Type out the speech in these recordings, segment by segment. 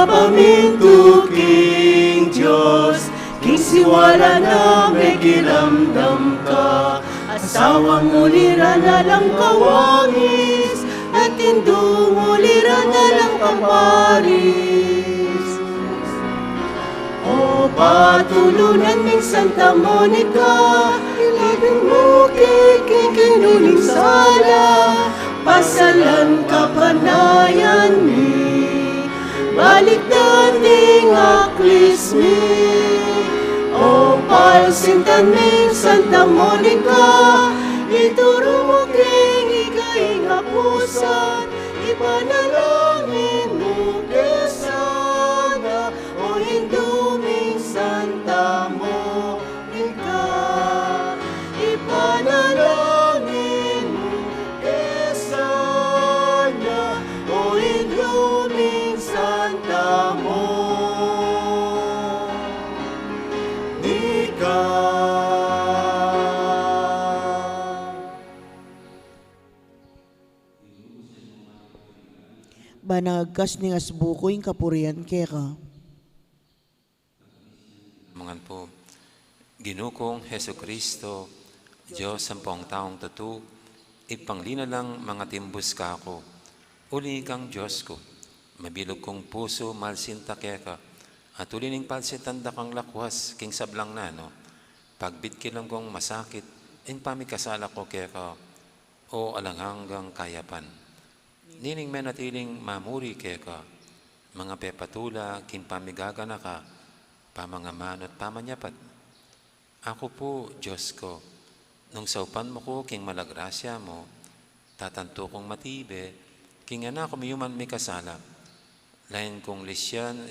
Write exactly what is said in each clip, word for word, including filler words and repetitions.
Pamintu king Dios, king siwala na mekiramdam ka. Asawa mu lira na lang kawangis, at indu mu lira na lang kaparis. O patulunan ming Santa Monica, ilibing mu ke king kinu ning sala, pasalan kapanayan mi. Balikdan ding aklis mi. O palsintan ming Santa Monica, ituru mu king ika ing apusan, ipanalangin mu ke sana. O indu ming Santa Monica, ipanalangin mu ke sana. O indu ming Santa Monica. Ban agkas ning asbuku ing kapurian keka. Mangan pu. Ginu kung Jesucristo, Dios ampong taung tutu, ibpang linalang mangatimbus kaku. Uli kang Dios ku, mabilug kung pusu, malsinta keka, at uli ning palsintan da kang lakwas king sablang nanu, pagbitkilan kung masakit ing pamikasala ku keka, o alang anggang kayapan. Nining menatiling mamuri keka, mangapepatula king pamigaganaka, pamangamanu at pamanyapat. Aku pu, Dios ku, nung saupan mu ku king mala grasya mu, tatantu kung matibe king anak ku miyuman mikasala. Lain kung lisyan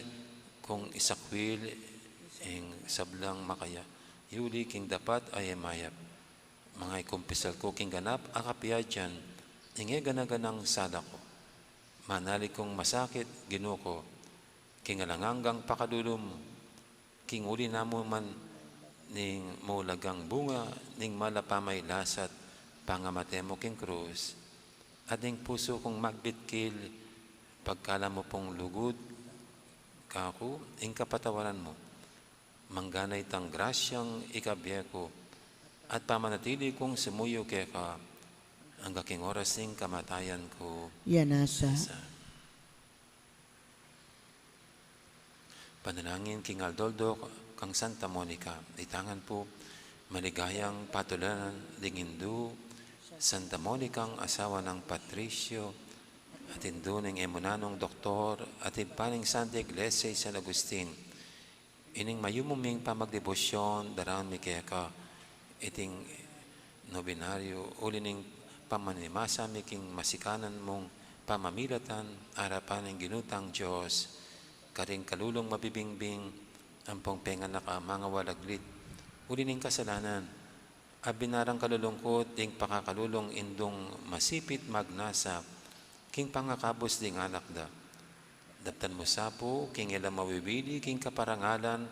kung isakwil ing sablang makaya, yuli king dapat a e mayap. Mangaikumpisal ku king ganap a kapiadyan, ing e gana-ganang sala ku. Manalig kung masakit, Ginu ku, king alang anggang pakalulu mu, king uli na mu man ning mulagang bunga ning mala pamailasat pangamate mu king krus, at ning pusu kung magbitkil, pagkala mu pung lugud kaku, ing kapatawaran mu. Mangganay tang grasyang ikabie ku, at pamanatili kung sumuyu keka, angga king oras ning kamatayan ku. Yanasa. Sa panalangin king aldo-aldo kang Santa Monica, itangan pu, maligayang patulanan ding indu, Santa Monica, asawa nang Patricio, at indu ning e mu nanung doktor, at ibpa ning Santa Iglesia i San Agustin. Ining mayumu ming pamagdebosyon, daraun mi keka iting nobenaryo, uli ning pamanimasa mi king masikanan mung pamamilatan, arapan ning Ginu tang Dios, karing kalulung mabibingbing, ampong penganak a mangawalaglit, uli ning kasalanan, a binarang kalulungkut ding pakakalulung indung masipit magnasa king pangakabus ding anak da. Daptan mu sa pu king e la mawibili king kaparangalan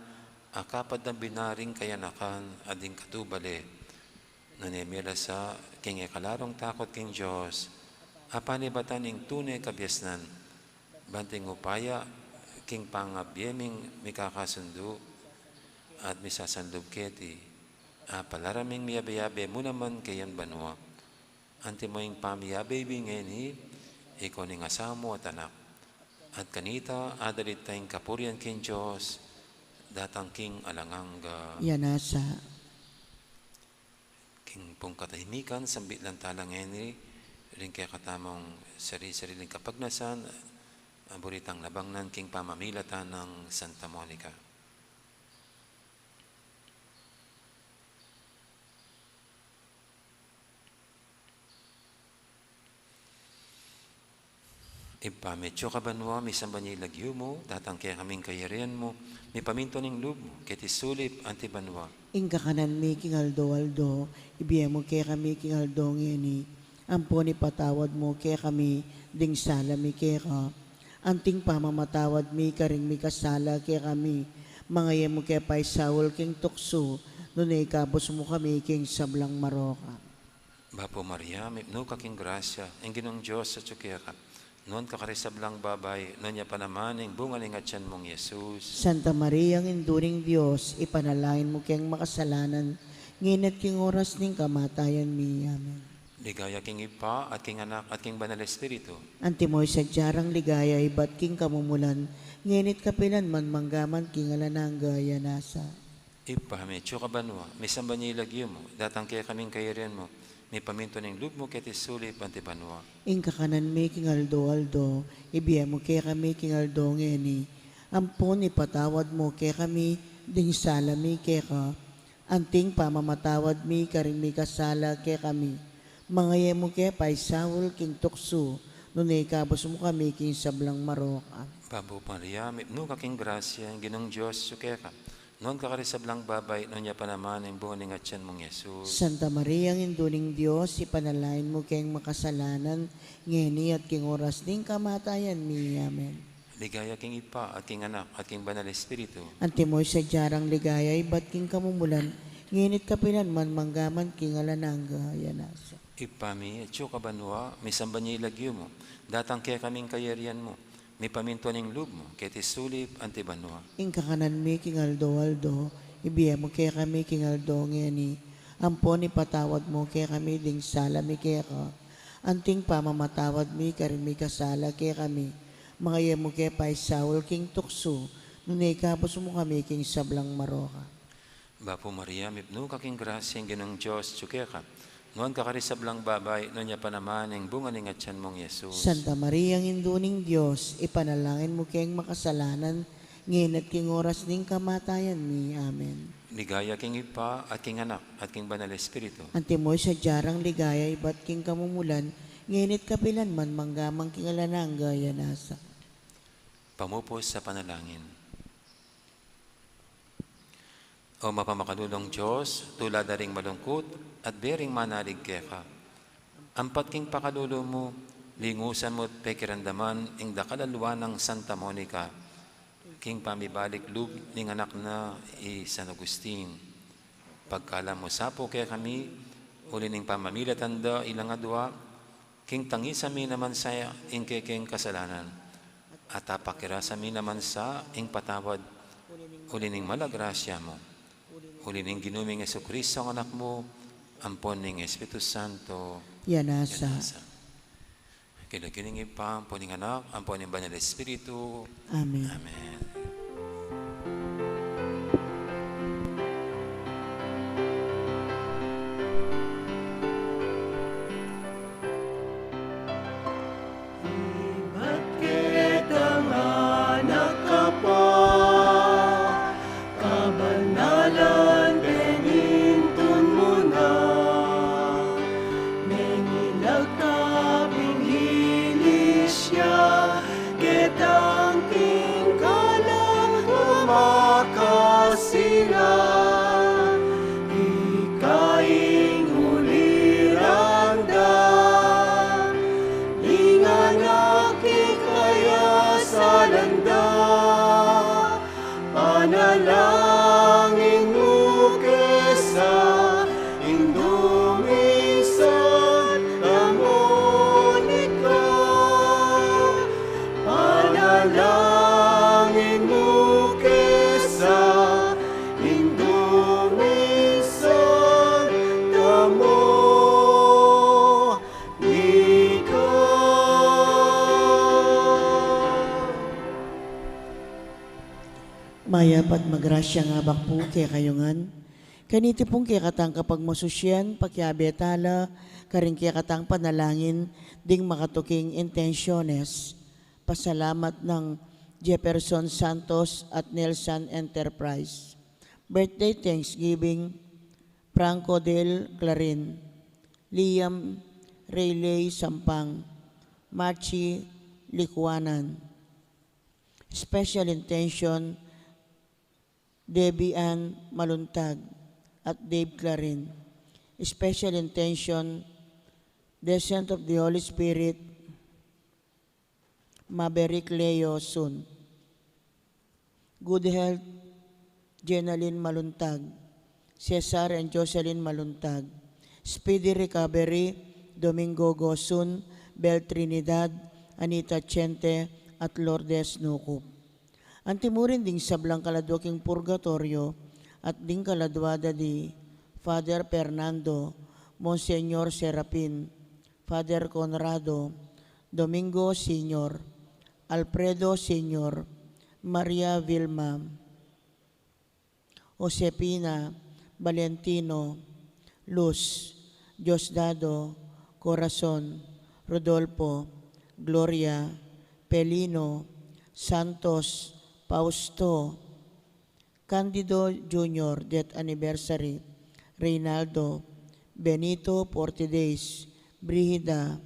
a kapad nang binaring kayanakan a ding katubale. Nune mie la sa king e kalarung takut king Dios, a panibatan ing tune kabiasnan, ban ing upaya king pangabie ming mikakasundu at misasanlub keti, a palaraming miyabe-yabe mu naman keyan banua. Antimo ing pamiyabe mi ngeni, ikayu ning asawa mu at anak. At kanita, adalit ta ing kapurian king Dios, datang king alang angga. Yanasa. King pung katahimikan, sambit lang tala ngeni, ring kekatamung sari-sariling kapagnasan, a buri tang nabangnan king pamamilatan nang Santa Monica. Ibpa mi, atsu ka banua, misamban ya ing lagyu mu, datang kekami ing kayarian mu, mipamintuan ing lub mu, keti sulip anti banua. Ing kakanan mi king aldo-aldo, ibie mu kekami king aldo ngeni, ampon ipatawad mu kekami ding sala mi keka, anting pamamatawad mi karing mikasala kekami, manga e mu ke paisaul king tuksu, nune ikabus mu kami king sablang marok. Bapu Maria, mipnu ka king grasya, ing Ginung Dios atsu keka. Nuan ka karing sablang babai, nuan ya pa naman ing bunga ning atian mung Jesus. Santa Maria, Indu ning Dios, ipanalangin mu keng makasalanan, ngeni at king oras ning kamatayan mi. Amen. Ligaya king Ibpa, at king Anak, at king Banal Espiritu. Antimo ing sadya rang ligaya ibat king kamumulan, ngeni at kapilan man, mangga man king alang angga. Amen. Ibpa mi, atsu ka banua, misamban ya ing lagyu mu, datang kekami ing kayarian mu, mipamintuan ing lub mu keti sulip anti banua. Ing kakanan mi king aldo-aldo, ibie mu kekami king aldo ngeni. Ampon ipatawad mu kekami ding sala mi keka, anting pamamatawad mi karing mikasala kekami. Manga e mu ke paisaul king tuksu, nune ikabus mu kami king sablang marok. Bapu Maria, mipnu ka king grasya, ing Ginung Dios atsu keka. Nuan ka karing sablang babai, nuan ya pa naman ing bunga ning atian mung Jesus. Santa Maria, Indu ning Dios, ipanalangin mu keng makasalanan, ngeni at king oras ning kamatayan mi. Amen. Ligaya king Ibpa, at king Anak, at king Banal Espiritu. Antimo ing sadya rang ligaya ibat king kamumulan, ngeni at kapilan man, mangga man king alang angga. Amen. Ibpa mi, atsu ka banua, misamban ya ing lagyu mu, datang kekami ing kayarian mu, mipamintuan ing lub mu keti sulip anti banua. Ing kakanan mi king aldo-aldo, ibie mu kekami king aldo ngeni. Ampon ipatawad mu kekami ding sala mi keka, anting pamamatawad mi karing mikasala kekami. Manga e mu ke paisaul king tuksu, nune ikabus mu kami king sablang marok. Bapu Maria, mipnu ka king grasya, ing Ginung Dios atsu keka. Nuan ka karing sablang babai, nuan ya pa naman ing bunga ning atian mung Jesus. Santa Maria, Indu ning Dios, ipanalangin mu keng makasalanan, ngeni at king oras ning kamatayan mi. Amen. Ligaya king Ibpa, at king Anak, at king Banal Espiritu. Antimo ing sadya rang ligaya ibat king kamumulan, ngeni at kapilan man, mangga man king alang angga. Amen. Pamupus a panalangin. O mapamakalulung Dios, tulad da ring malungkut at bie ring manalig keka, ampat king pakalulu mu, lingusan mu at pekiramdaman ing dakal a lua nang Santa Monica, king pamibalik lub ning anak na i San Agustin. Pagkalam mu sa pu kekami, uli ning pamamilatan da ilang adua, king tangisan mi naman sa ing kekeng kasalanan, at apakirasan mi naman sa ing patawad, uli ning mal a grasya mu, uli ning Ginu ming Jesucristo, ing Anak mu, ampon ning Espiritu Santo. Yana sa. Yana sa. King lagyu ning Ibpa, ampon ning Anak, ampon ning Banal Espiritu. Amen. Amen. Ibat ketang anak ka pa, kabanalan pemintun mu na, mengilag ka pin Iglesia, ketang king kalang tumakasila, ika ing ulirang da, ing anak ika ya salanda, panalangin mu ke sa, Indu ming Santa Monica, panalangin mu ke sa, Indu ming Santa Monica. Mayap at magrasyang abak pu kekayu ngan. Kaniti pung kekatang kapagmasusian, pakiabe tala karing kekatang panalangin ding makatuking intensiones. Pasalamat nang Jefferson Santos at Nelson Enterprise. Birthday Thanksgiving, Franco Del Clarin, Liam Rayleigh Sampang, Marchi Licuanan. Special intention, Debbie Ann Maluntag at Dave Clarin. Special intention, Descent of the Holy Spirit, Maverick Leo Sun. Good health, Jenalyn Maluntag, Cesar and Jocelyn Maluntag. Speedy recovery, Domingo Gosun, Bel Trinidad, Anita Chente, at Lourdes Nucup. Anti mu rin ding sablang kaladua king purgatoryo at ding kaladua da di Father Fernando, Monsignor Serapin, Father Conrado, Domingo Senior, Alfredo Senior, Maria Vilma, Josefina, Valentino, Luz, Diosdado, Corazon, Rodolfo, Gloria, Pelino, Santos, Fausto, Candido Junior, death anniversary, Reynaldo, Benito, forty days, Brigida,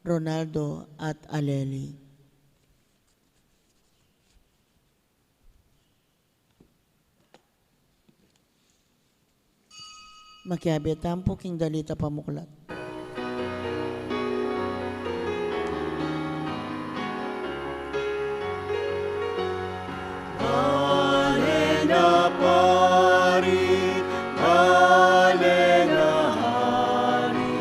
Ronaldo, at Aleli. Makiabe tamu pu king dalit a pamuklat. Bale na pari, bale na hari,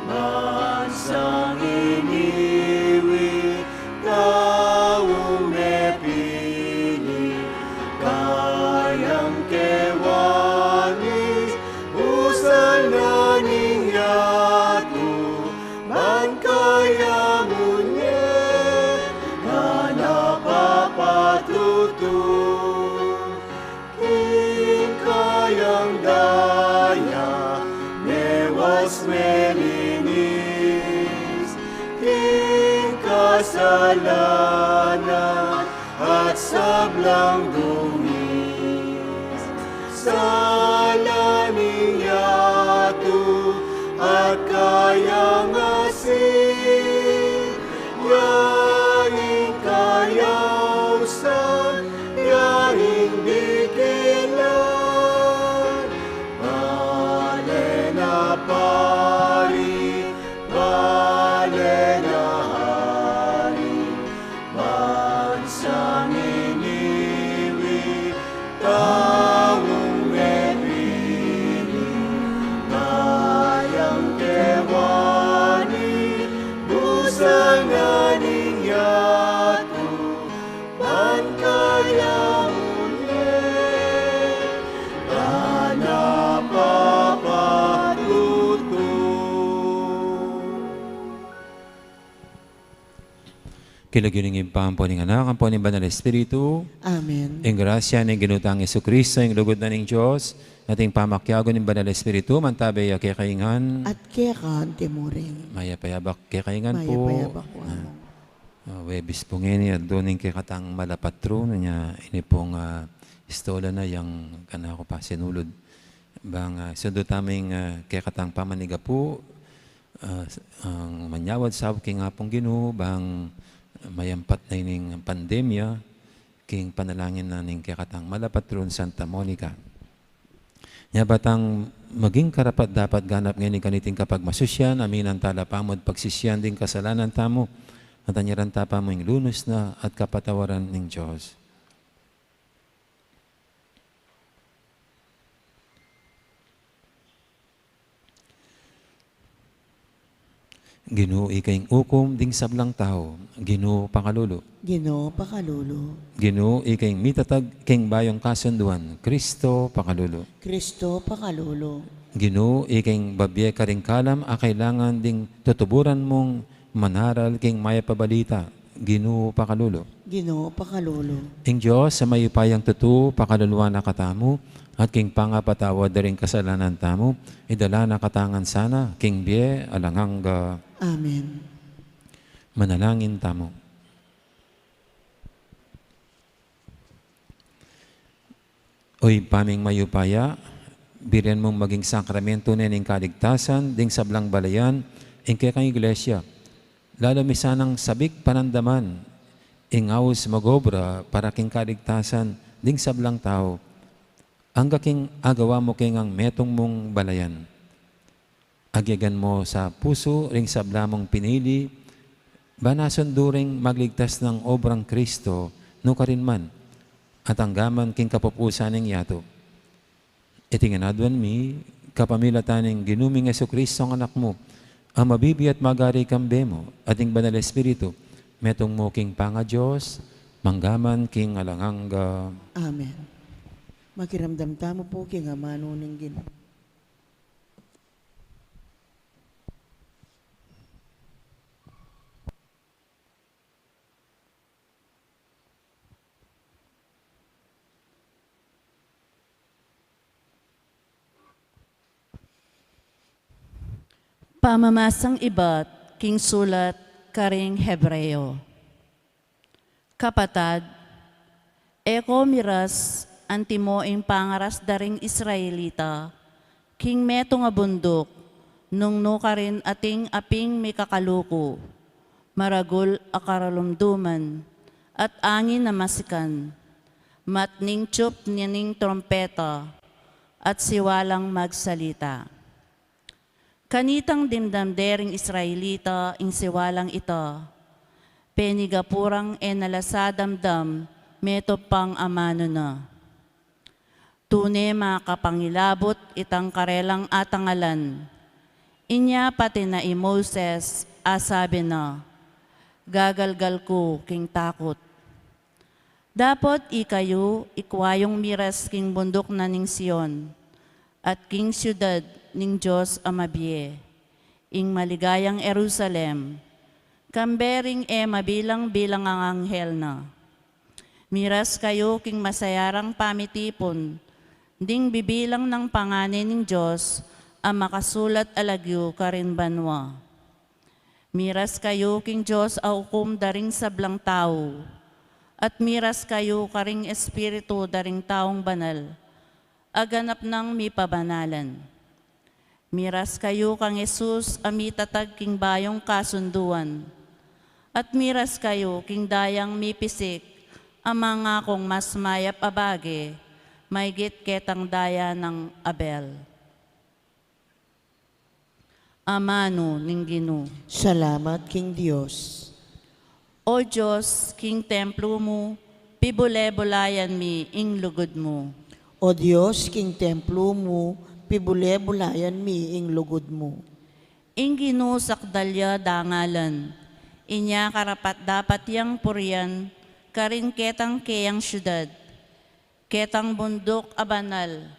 bansang iniwi, taung mepili, kayang kewanis, busal na ning yatu, ban kaya mu ne, na napapatutu. King kayang daya, mewas melinis, king kasalanan at sablang dungis. Sala ning yatu at kayang asin, ya ing kayausan, ya ing dikilan, bale na pari, bale na hari, bansang iniwi, taung mepili, kayang kewani, busal na ning yatu, ban kaya mu ne, na napapatutu. King lagyu ning Ibpa, ampo ning Anak, ampo ning Banal Espiritu. Amen. Ing grasya ning Ginu tang Jesucristo, ing lugud na ning Dios, at ing pamakiabe ning Banal Espiritu, mantabe ya kekayu ngan. At keka anti mu rin. Mayap a yabak kekayu ngan pu. Mayap a yabak pu. Ah, Huwebes pu ngeni, aldo ning kekatang malapatrun, inya ini pung, ah, istola na yang kanaku pa sinulud. Bang, ah, sundu tamu ing, ah, kekatang pamanigapu, ah, s-, ang manyawad sa king Apung Ginu, bang mayampat na ining pandemya, king panalangin na ning kekatang malapatrun Santa Monica. Nya ba tang maging karapat-dapat ganap ngeni kaniting kapagmasusyan, aminan tala pa mu at pagsisian ding kasalanan tamu, at anyaran ta pa mu ing lunus na at kapatawaran ning Dios. Ginu, ika ing ukum ding sablang tau. Ginu, pakalulu. Ginu, pakalulu. Ginu, ika ing mitatag king bayung kasunduan. Kristo, pakalulu. Kristo, pakalulu. Ginu, ika ing babie karing kalam a kailangan ding tutuburan mung manaral king mayap a balita. Ginu, pakalulu. Ginu, pakalulu. Ing Dios a mayupayang tutu, pakaluluan na katamu, at king pangapatawad da ring kasalanan tamu, idala na katamu ngan sana king bie alang angga. Amen. Manalangin tamu. O Ibpa ming mayupaya, birian mung maging sakramentu ne ning kaligtasan ding sablang balayan ing kekang Iglesia. Lalu mi sanang sabik panandaman ing aus mag-obra para king kaligtasan ding sablang tau, angga king agawa mu keng metung mung balayan. Agyagan mu sa pusu ring sabla mung pinili, ban asundu ring magligtas nang obrang Kristo, nukarin man, at angga man king kapupusan ning yatu. Iti ngan aduan mi, kapamilatan ning Ginu ming Jesucristo, Anak mu, a mabibie at magari kambe mu, at ning Banal Espiritu, Metung mu king pangaDios, mangga man king alang angga. Amen. Makiramdam tamu pu king amanu ning Ginu. Pamamasang ibat king sulat karing Hebreo. Kapatad, e ko miras antimo ing pangaras da ring Israelita king metung a bunduk, nung nukarin ating aping mikakaluku, maragul a karalumduman, at angin a masikan, matning tiup na ning trumpeta, at siwalang magsalita. Kanitang dimdam de ring Israelita ing siwalang ita, penigapu rang e na la sa damdam meto pang amanu na. Tune makapangilabut itang karelang atangalan. Inya pati na i Moses, asabi na, "Gagalgal ku king takut." Dapot ikayu, ikwa yung miras king bunduk na ning Sion, at king siudad ning Dios a mabie, ing maligayang Jerusalem, kambe ring e mabilang-bilang a anghel na. Miras kayu king masayarang pamitipun, ding bibilang nang pangani ning Dios a makasulat a lagyu karin banua. Miras kayu king Dios a ukum da ring sablang tau, at miras kayu karing espiritu da ring taung banal a ganap nang mipabanalan. Miras kayu kang Jesus a mitatag king bayung kasunduan, at miras kayu king dayang mipisik a mangakung mas mayap a bage maygit ketang daya nang Abel. Amanu ning Ginu. Salamat king Dios. O Dios, king templu mu, pibule-bulayan mi ing lugud mu. O Dios, king templu mu, pibule-bulayan mi ing lugud mu. Ing Ginu sakdal ya dangalan, inya karapat-dapat yang purian karin ketang keyang siudad. Ketang bunduk a banal,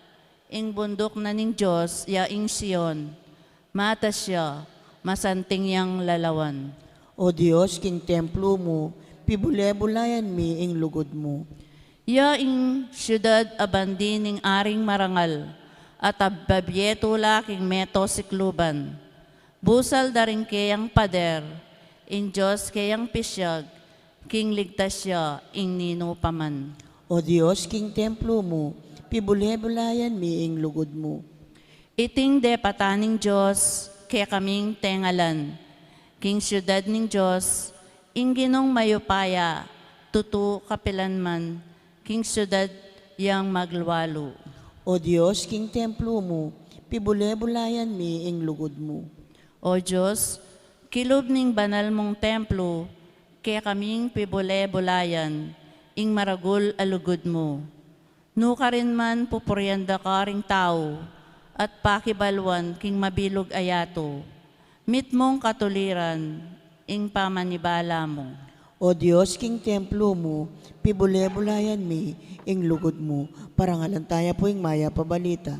ing bunduk na ning Dios ya ing Sion, matas ya, masanting yang lalawan. O Dios, king templu mu, pibule-bulayan mi ing lugud mu. Ya ing siudad a bandi ning aring marangal, at ababie tula king meto sikluban. Busal da ring keyang pader, ing Dios keyang pisiag, king ligtas ya ing ninu pa man. O Dios, king templu mu, pibule-bulayan mi ing lugud mu. Iting depatan ning Dios, kekaming tengalan, king siudad ning Dios, ing Ginung mayupaya, tutu kapilan man, king siudad yang maglualu. O Dios, king templu mu, pibule-bulayan mi ing lugud mu. O Dios, kilub ning banal mung templu, kekaming pibule-bulayan ing maragul a lugud mu. Nukarin man pupurian da ka ring tau, at pakibaluan king mabilug a yatu, mitmung katuliran ing pamanibala mu. O Dios, king templu mu, pibule-bulayan mi ing lugud mu. Parangalan taya pu ing mayap a balita.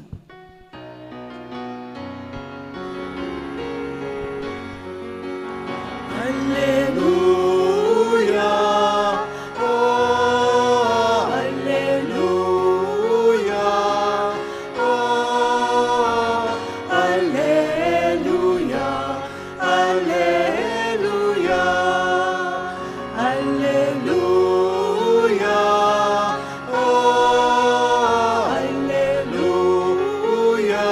Alleluia, oh, alleluia, oh, alleluia. Alleluia, alleluia, oh, alleluia,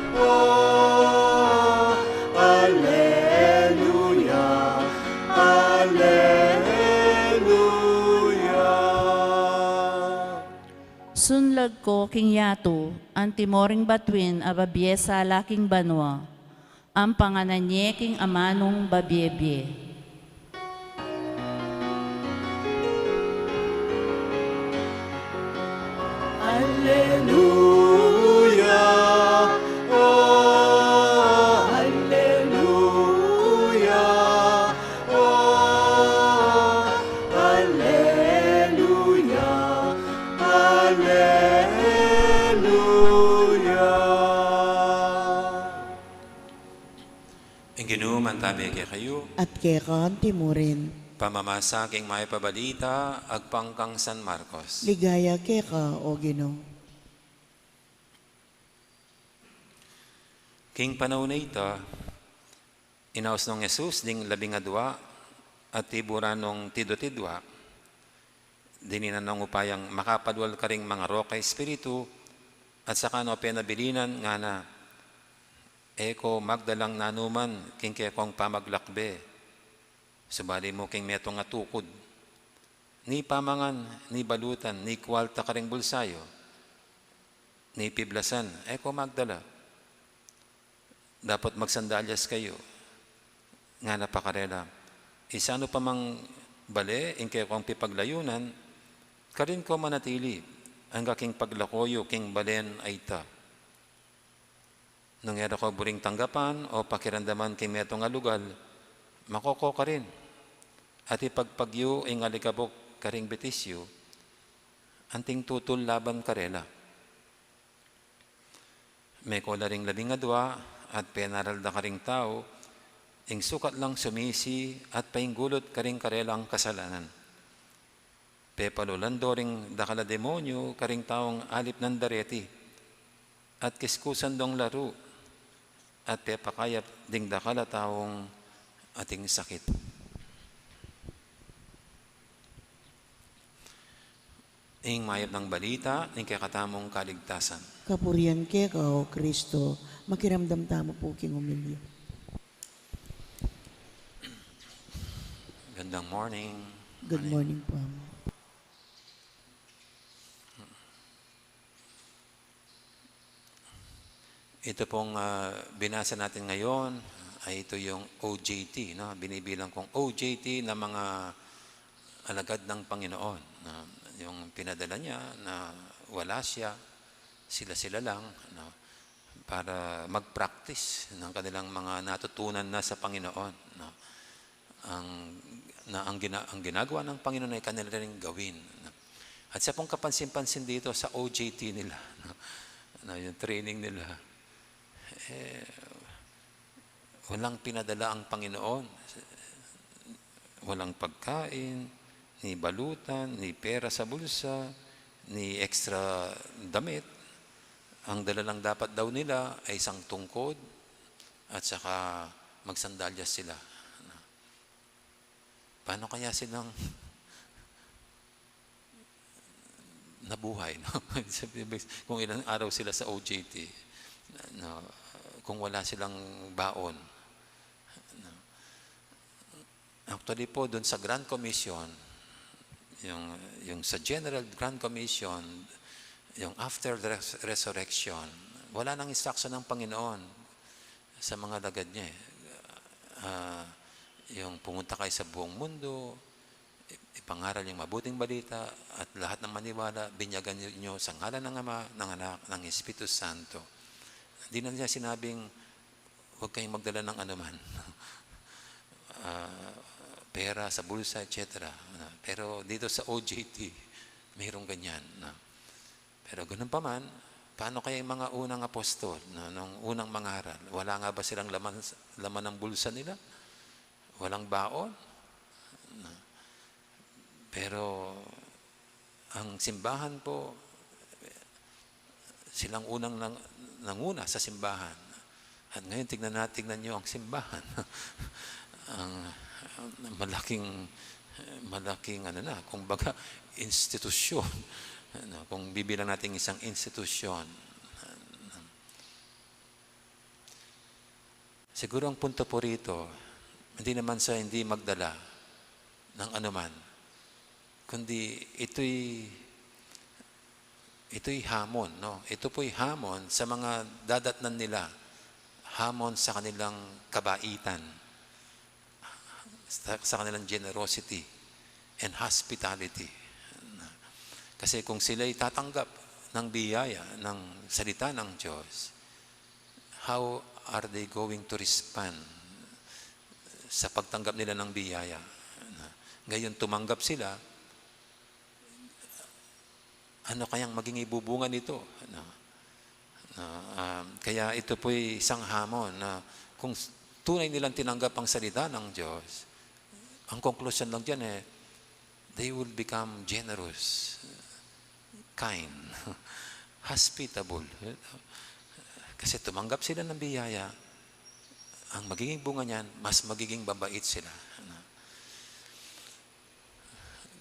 oh, alleluia, alleluia. Sunlag ko king yatu, antimo ring batuin a babie sala king banua, ampanganan ye king amanung babie-bie. Alleluia, oh, alleluia, oh, Tabi kekayu. At keka antimurin. Pamamasa king mayap a balita agpang kang San Marcos. Ligaya keka, O Ginu. King panaun a ita, inaus nong Jesus ding labing adua at tiburan nong tidwa-tidwa. Dininan nong upayang makapalual karing mangarok a espiritu, at saka no penabilinan ngana, "E ko magdalang nanuman king kekong pamaglakbe, subali mu king metung a tukud. Ni pamangan, ni balutan, ni kualta karing bulsayu, ni piblasan, e ko magdala. Dapot magsandalyas kayu." Ngana pa karela, "Isanu pa mang bale ing kekong pipaglayunan, karin ko manatili angga king paglako yu king balen a ita. Nung e ra ko buring tanggapan o pakiramdaman king metung a lugal, mako ko karin, at ipagpag yu ing alikabok karing bitis yu." Anting tutul laban karela. Meko la ring labing adua at penaral da karing tau ing sukat lang sumisi at painggulut karing karelang kasalanan. Pepalulan do ring dakal a demonyu karing taung alip nang dareti, at kiskusan dong laru, at pepakayap ding dakal a taung ating sakit. Ing mayap nang balita ning kekatamung kaligtasan. Kapurian keka, O Kristo. Makiramdam tamu pu king umilya. Gandang morning. Good morning pu, Among. Ito pong, ah, binasa natin ngayon ay ito yung O J T, no? Binibilang kong O J T na mga alagad ng Panginoon, no? Yung pinadala niya na wala siya, sila-sila lang, no? Para mag-practice ng kanilang mga natutunan na sa Panginoon, no? Ang, na ang gina-, ang ginagawa ng Panginoon ay kanila ring gawin, no? At isa pong kapansin-pansin dito sa O J T nila, no? Na yung training nila, eh, walang pinadala ang Panginoon. Walang pagkain, ni balutan, ni pera sa bulsa, ni extra damit. Ang dala lang dapat daw nila ay isang tungkod at saka magsandalyas sila. Paano kaya silang nabuhay, no? Sabi, kung ilang araw sila sa O J T, no? Kung wala silang baon, no? Actually po, dun sa Grand Commission, yung, yung sa General Grand Commission, yung after the res-, resurrection, wala nang instruction ng Panginoon sa mga lagad niya, eh. Ah, yung pumunta kayo sa buong mundo, ip-, ipangaral yung mabuting balita, at lahat ng maniwala, binyagan niyo sa ngalan ng Ama, ng Anak, ng Espiritu Santo. Hindi na niya sinabing, "Huwag kayong magdala ng anuman." Ah, pera sa bulsa, et cetera. Pero dito sa O J T, mayroong ganyan, no? Pero ganun pa man, paano kaya yung mga unang apostol, no, nung unang mangaral? Wala nga ba silang laman, laman ng bulsa nila? Walang baon? No? Pero ang simbahan po, silang unang nang-, nanguna sa simbahan. At ngayon, tignan na, tignan niyo ang simbahan. Ang, ang malaking, malaking, ano na, kumbaga, institusyon. Ano, kung bibilang natin isang institusyon. Siguro ang punto po rito, hindi naman sa hindi magdala ng anuman, kundi ito'y, ito'y hamon, no? Ito po'y hamon sa mga dadatnan nila, hamon sa kanilang kabaitan, sa, sa kanilang generosity and hospitality. Kasi kung sila'y tatanggap ng biyaya ng salita ng Diyos, how are they going to respond sa pagtanggap nila ng biyaya? Ngayon, tumanggap sila, ano kayang maging ibubunga nito? Ano? No, um, kaya ito po'y isang hamon na kung s-, tunay nilang tinanggap ang salita ng Diyos, ang konklusyon lang diyan, eh, they will become generous, kind, hospitable. Kasi tumanggap sila ng biyaya, ang magiging bunga niyan, mas magiging mabait sila.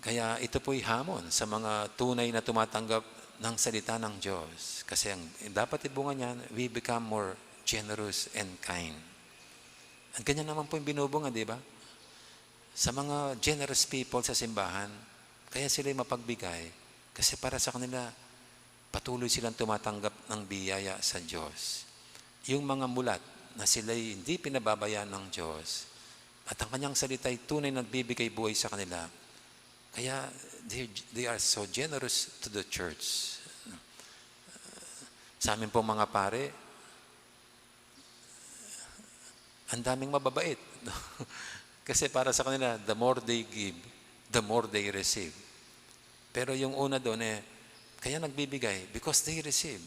Kaya ito po'y hamon sa mga tunay na tumatanggap ng salita ng Diyos. Kasi ang dapat ibunga niyan, we become more generous and kind. At ganyan naman po yung binubunga, di ba? Sa mga generous people sa simbahan, kaya sila'y mapagbigay. Kasi para sa kanila, patuloy silang tumatanggap ng biyaya sa Diyos. Yung mga mulat na sila'y hindi pinababayaan ng Diyos, at ang kanyang salita'y tunay nagbibigay buhay sa kanila, kaya they, they are so generous to the church. Sa amin pong mga pare, ang daming mababait. Kasi para sa kanila, the more they give, the more they receive. Pero yung una doon eh, kaya nagbibigay because they receive.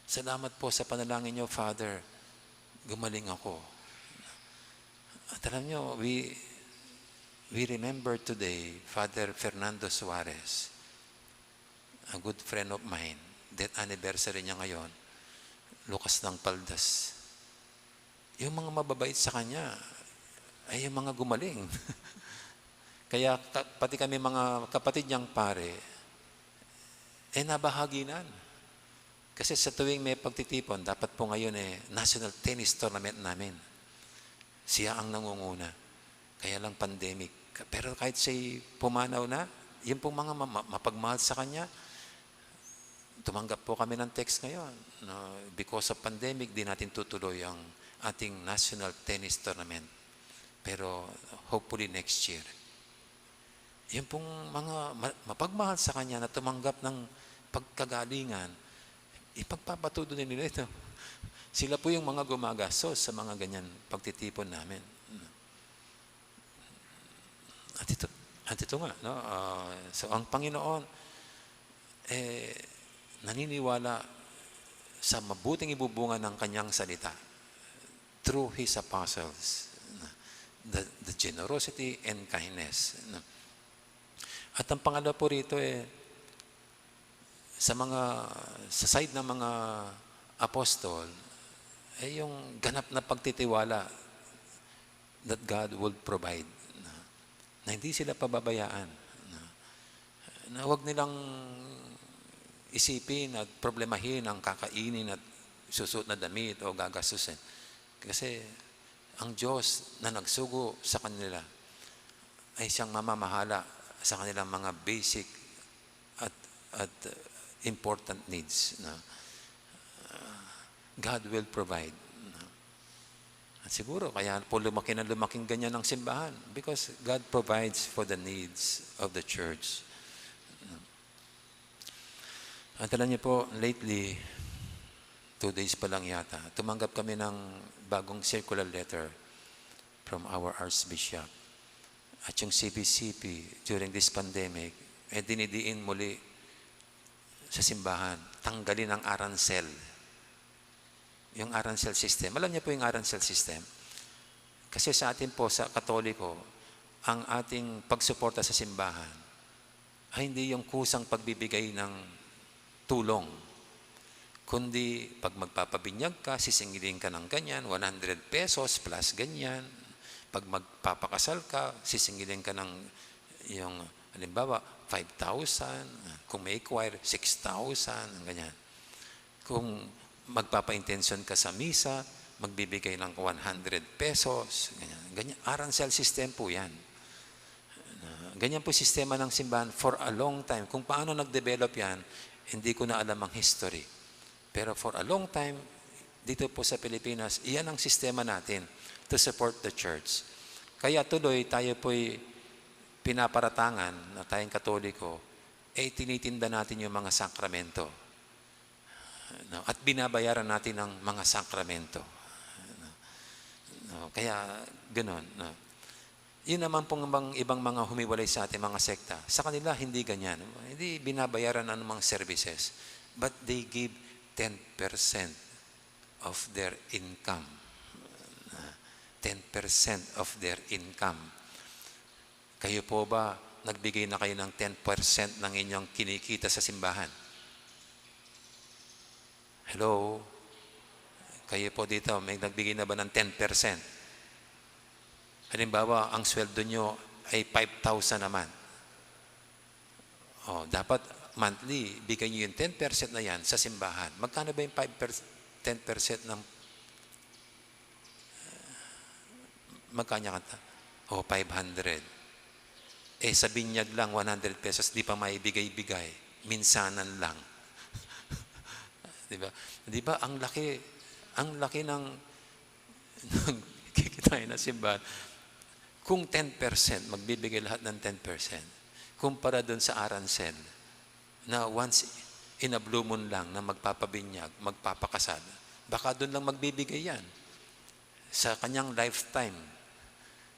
"Salamat po sa panalangin niyo, Father. Gumaling ako." At alam niyo, we, we remember today Father Fernando Suarez, a good friend of mine. Death anniversary niya ngayon. Lukas ng paldas. Yung mga mababait sa kanya ay yung mga gumaling. Kaya ka-, pati kami mga kapatid niyang pare, eh, nabahaginan. Kasi sa tuwing may pagtitipon, dapat po ngayon eh, national tennis tournament namin. Siya ang nangunguna. Kaya lang pandemic. Pero kahit siya'y pumanaw na, yun pong mga ma-, ma-, mapagmahal sa kanya, tumanggap po kami ng text ngayon. No, because of pandemic, di natin tutuloy ang ating national tennis tournament. Pero hopefully next year. Yun pong mga ma-, mapagmahal sa kanya na tumanggap ng pagkagalingan, ipagpapatudo nila ito. Sila po yung mga gumagastos sa mga ganyan pagtitipon namin. At ito, at ito nga, no? Ah, so, ang Panginoon, eh, naniniwala sa mabuting ibubunga ng kanyang salita through his apostles, no? The, the generosity and kindness, no? At ang pangalawa po rito, eh, sa mga, sa side ng mga apostol, eh, yung ganap na pagtitiwala that God will provide, na, na hindi sila pababayaan, na, na wag nilang isipin at problemahin ang kakainin at susuot na damit o gagastusin. Kasi ang Diyos na nagsugo sa kanila ay siyang mamamahala sa kanilang mga basic at, at, uh, important needs, no? Uh, God will provide, no? At siguro kaya po lumaki na lumaking ganyan ang simbahan, because God provides for the needs of the church. At alam niyo po, lately, two days pa lang yata, tumanggap kami ng bagong circular letter from our Archbishop. At yung C B C P, during this pandemic, eh, dinidiin muli sa simbahan, tanggalin ang aransel. Yung aransel system. Alam niyo po yung aransel system? Kasi sa atin po, sa Katoliko, ang ating pagsuporta sa simbahan ay hindi yung kusang pagbibigay ng tulong, kundi pag magpapabinyag ka, sisingilin ka ng ganyan, one hundred pesos plus ganyan. Pag magpapakasal ka, sisingilin ka ng, yung, halimbawa, five thousand, kung may choir, six thousand, ganyan. Kung magpapaintensyon ka sa misa, magbibigay ng one hundred pesos, ganyan. Ganyan, aransel system po yan. Ah, ganyan po sistema ng simbahan for a long time. Kung paano nag-develop yan, hindi ko na alam ang history. Pero for a long time, dito po sa Pilipinas, iyan ang sistema natin to support the church. Kaya tuloy tayo po'y pinaparatangan na tayong Katoliko, eh, tinitinda natin yung mga sakramento. No? At binabayaran natin ang mga sakramento. No? No? Kaya, ganun. No? Yun naman pong ibang, ibang mga humiwalay sa ating mga sekta. Sa kanila, hindi ganyan. Hindi binabayaran anumang services. But they give ten percent of their income. ten percent of their income. Kayo po ba, nagbigay na kayo ng ten percent ng inyong kinikita sa simbahan? Hello? Kayo po dito, may nagbigay na ba ng ten percent? Halimbawa, ang sweldo nyo ay five thousand naman. O, dapat monthly, bigay nyo yung ten percent na yan sa simbahan. Magkano ba yung five percent, ten percent ng, magkano kanta? O, five hundred. Eh, sa binyag lang, one hundred pesos, di pa maibigay-bigay. Minsanan lang. Di ba? Di ba, ang laki, ang laki ng, ng kikitain ng simbahan. Kung ten percent, magbibigay lahat ng ten percent. Kumpara dun sa aransel, na once in a blue moon lang na magpapabinyag, magpapakasal, baka dun lang magbibigay yan sa kanyang lifetime.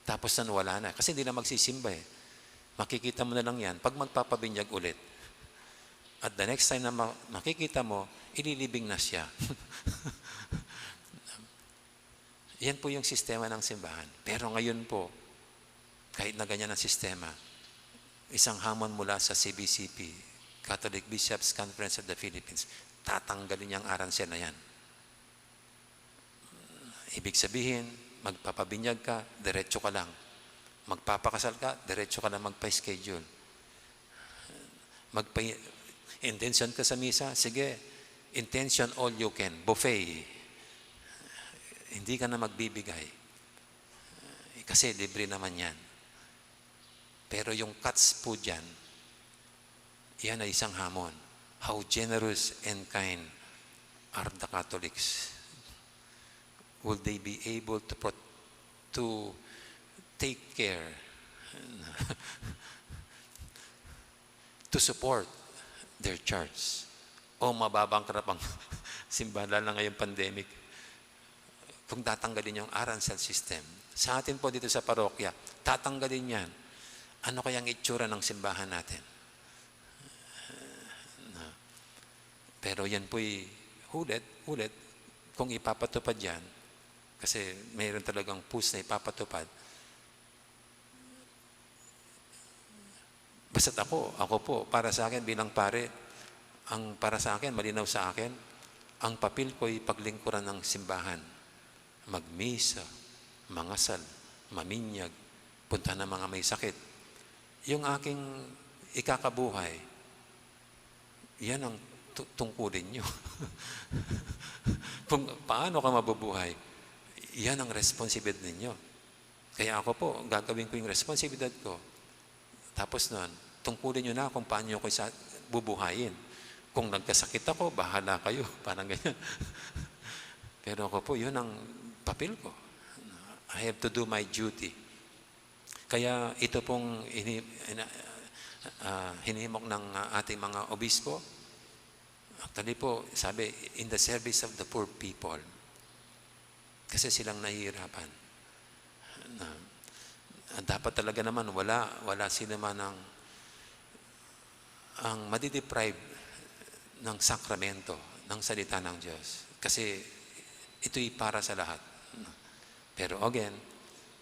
Tapos na, wala na. Kasi hindi na magsisimba eh. Makikita mo na lang yan pag magpapabinyag ulit. At the next time na ma-, makikita mo, ililibing na siya. Yan po yung sistema ng simbahan. Pero ngayon po, kahit na ganyan ang sistema, isang hamon mula sa C B C P, Catholic Bishops' Conference of the Philippines, tatanggalin yung aransel na yan. Ibig sabihin, magpapabinyag ka, diretso ka lang. Magpapakasal ka, diretso ka lang magpa-schedule. Magpa-, intention ka sa misa, sige, intention all you can, buffet. Hindi ka na magbibigay. Kasi libre naman yan. Pero yung catch po dyan, yan ay isang hamon. How generous and kind are the Catholics? Will they be able to pro-, to take care, to support their church? O mababankrupt ang simbahan, lalo na ngayong pandemic. Kung tatanggalin yung aransel system, sa atin po dito sa parokya, tatanggalin yan. Ano kayang itsura ng simbahan natin? Na, pero yan po'y ulit, ulit, kung ipapatupad yan, kasi mayroon talagang push na ipapatupad. Basta't ako, ako po, para sa akin bilang pare, ang para sa akin, malinaw sa akin, ang papel ko'y paglingkuran ng simbahan. Magmisa, mangasal, maminyag, punta ng mga may sakit. Yung aking ikakabuhay, yan ang tu-, tungkulin nyo. Kung paano ka mabubuhay, yan ang responsibilidad ninyo. Kaya ako po, gagawin ko yung responsibilidad ko. Tapos nun, tungkulin nyo na kung paano nyo ko sa bubuhayin. Kung nagkasakit ako, bahala kayo. Parang ganyan. Pero ako po, yun ang papel ko. I have to do my duty. Kaya ito pong ini-, ina-, ah, hinimok ng, ah, ating mga obispo, actually po, sabi, "In the service of the poor people." Kasi silang nahihirapan. Na, dapat talaga naman wala, wala sino man ang, ang madideprive ng sakramento, ng salita ng Diyos. Kasi ito'y para sa lahat. Pero again,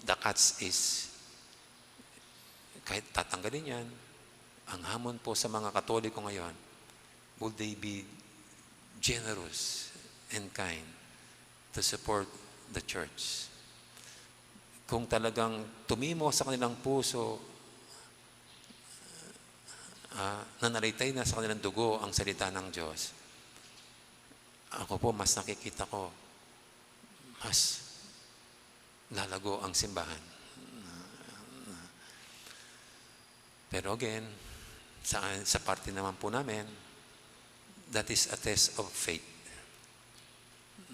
the catch is, kahit tatanggalin yan, ang hamon po sa mga Katoliko ngayon, will they be generous and kind to support the church? Kung talagang tumimo sa kanilang puso, ah, nanalitay na sa kanilang dugo ang salita ng Diyos, ako po, mas nakikita ko, mas lalago ang simbahan. Pero again, sa, sa parte naman po namin, that is a test of faith.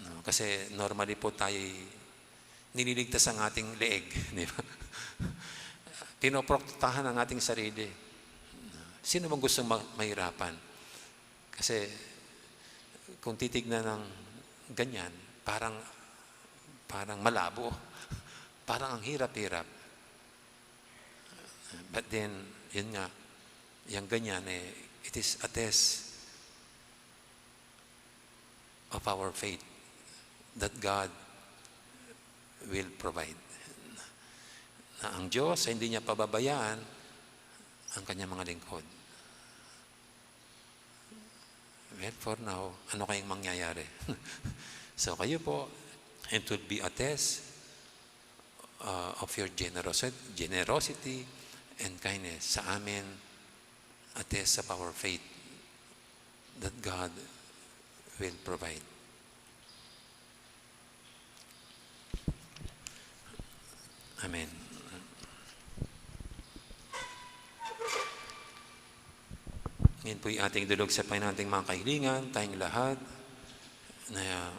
No? Kasi normally po tayo nililigtas ang ating leeg, di ba? Pinoprotektahan ang ating sarili. Sino bang gustong ma-, mahirapan? Kasi kung titignan ng ganyan, parang, parang malabo. Parang ang hirap-hirap. But then, yun nga, yung ganyan, eh, it is a test of our faith that God will provide. Na ang Diyos ay hindi niya pababayaan ang kanyang mga lingkod. Well, for now, ano kayang mangyayari? So kayo po, it will be a test, uh, of your generosi-, generosity and kindness. Sa amin, a test of our faith that God will provide. Amen. Ngayon po'y ating idulog sa Panginoon ating mga kahilingan, tayong lahat na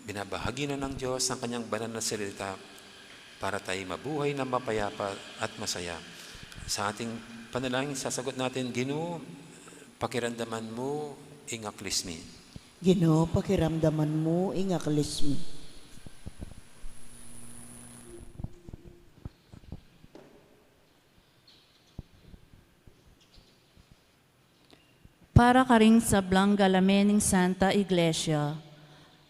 binabahagi na ng Diyos ang kanyang banal na salita para tayo mabuhay na mapayapa at masaya. Sa ating panalangin, sasagot natin, Ginu, pakiramdaman mu ing aklis mi. Ginu, pakiramdaman mu ing aklis mi. Para karing sablang galamen ning Santa Iglesia,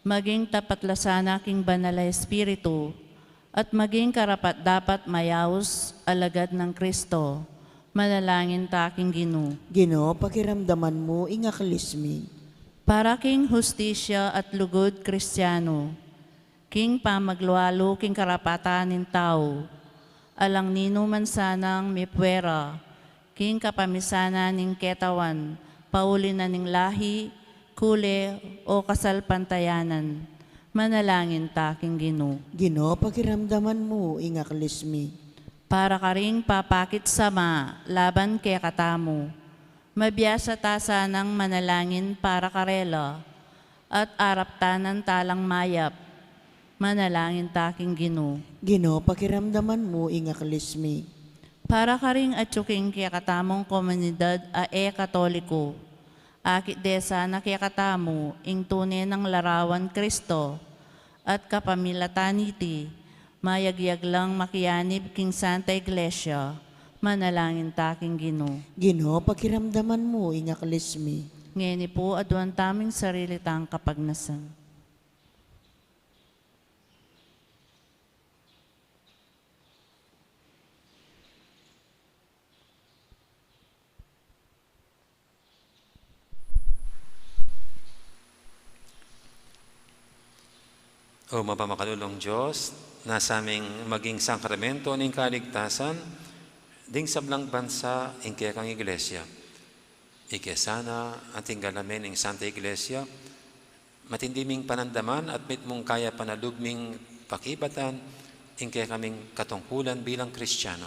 maging tapat la sana king Banal a Espiritu, at maging karapat-dapat mayaus alagad nang Kristo, manalangin ta king Ginu. Ginu, pakiramdaman mu ing aklis mi. Para king hustisya at lugud Kristiyanu, king pamaglualu king karapatan ning tau, alang ninu man sanang mipuera king kapamisanan ning ketawan, pauli na ning lahi, kule, o kasalpantayanan. Manalangin ta king Ginu. Ginu, pakiramdaman mu ing aklis mi. Para karing papakit sama laban kekatamu, mabiasa ta sanang manalangin para karela, at araptanan ta lang mayap. Manalangin ta king Ginu. Ginu, pakiramdaman mu ing aklis mi. Para karing atyu king kekatamung komunidad a e Katoliko, akit de sana kekatamu ing tune nang larawan Kristo, at kapamilatan niti, mayagyag lang makianib king Santa Iglesia. Manalangin ta king Ginu. Ginu, pakiramdaman mu ing aklis mi. Ngeni pu, aduan tamu ing sarili tang kapagnasan. O mapamakalulung Dios, nasa ming maging sakramento ning kaligtasan ding sablang bansa ing kekang Iglesia. Ike sana ating galamen ing Santa Iglesia, matindi ming panandaman at mitmung kaya panalub ming pakibatan ing kekaming katungkulan bilang Kristiano.